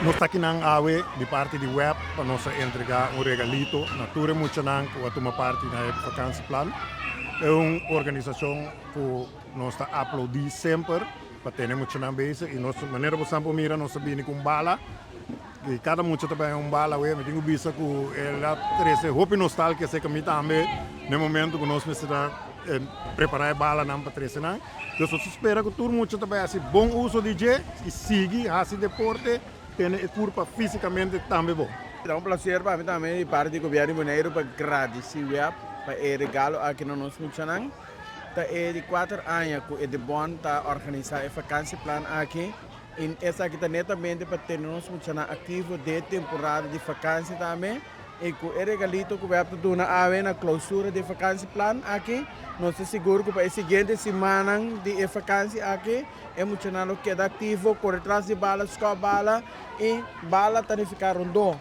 Nos ta akinan awe di parti di web pa nos a entrega un regalito na tur e muchanan ku a tuma parti na e vakansieplan. E un organisashon ku nos ta aplaudí semper pa tene muchanan bezig i nos manera bo san por mira nos a bini ku un bala i kada mucha ta bai un bala awe. Mi tin ku bisa ku el a trese hopi nostalgia serka mi tambe na e momento ku nos mester a prepará e balanan pa trese nan. Nos ta spera ku tur mucha ta bai hasi bon uso di dje i sigui hasi deporte, tene e kurpa físikamente tambe bon. Ta un placer pa mi tambe di parti di Gobierno di Boneiru pa gradici web pa e regalo aki na nos muchanan. Ta e di kuater aña ku Edebon ta organisá e vakansieplan aki i esaki ta netamente pa tene nos muchanan aktivo den e temporada di vakansi tambe. I ku e regalito ku web ta duna awe na klousura di e vakansieplan aki, nos ta sigur ku pa e siguiente simannan di e vakansi aki e muchanan lo keda aktivo, kore tras di bala, skòp bala i bala ta nifiká rondó.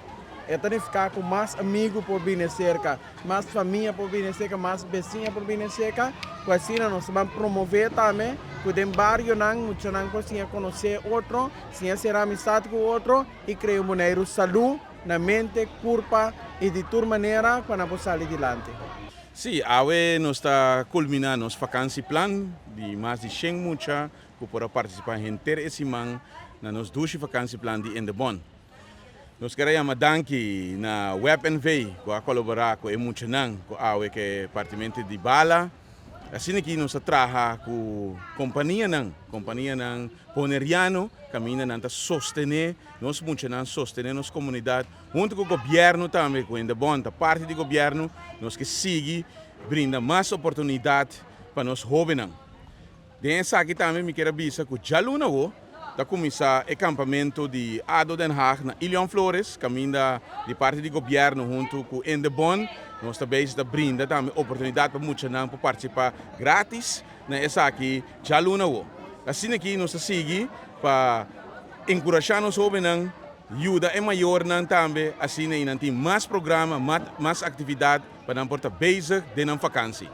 E ta nifiká ku mas amigu por bini serka. Mas famia por bini serka, mas besiña por bini serka, ku asina nos ta ban promové tambe ku den barionan muchanan por siña konosé otro, siña sera amistat ku otro i krea un Boneiru salú na mente, kurpa i di tur manera pa nan por sali dilanti. Sí, awe nos ta kulminá nos vakansieplan di mas di shen mucha ku por a partisipá henter e siman na nos dushi vakansieplan di Indebon. Nos kier a yama danki na Web NV ku a kolaborá ku e muchanan ku awe ke partimentu di bala. Asina ki nos ta traha ku kompanianan, kompanianan boneriano kaminda nan ta sostené nos muchanan, sostené nos komunidat huntu ku gobièrnu tambe ku hende bon ta parti di gobièrnu. Nos ke sigui brinda mas oportunidat pa nos hóbennan. Den esaki tambe mi kier a bisa ku djaluna awo ta kuminsá e kampamentu di ado Den Haag na Ilion Flores, kaminda di parti di gobièrnu huntu ku Indebon nos ta bezig ta brinda tambe oportunidat pa muchanan por partisipá gratis na esaki djaluna awo. Asina aki nos ta sigui pa enkurashá nos hóbennan, yuda e mayornan tambe asina i nan tin mas programa, mas aktividat pa nan por ta bezig den nan fakansi.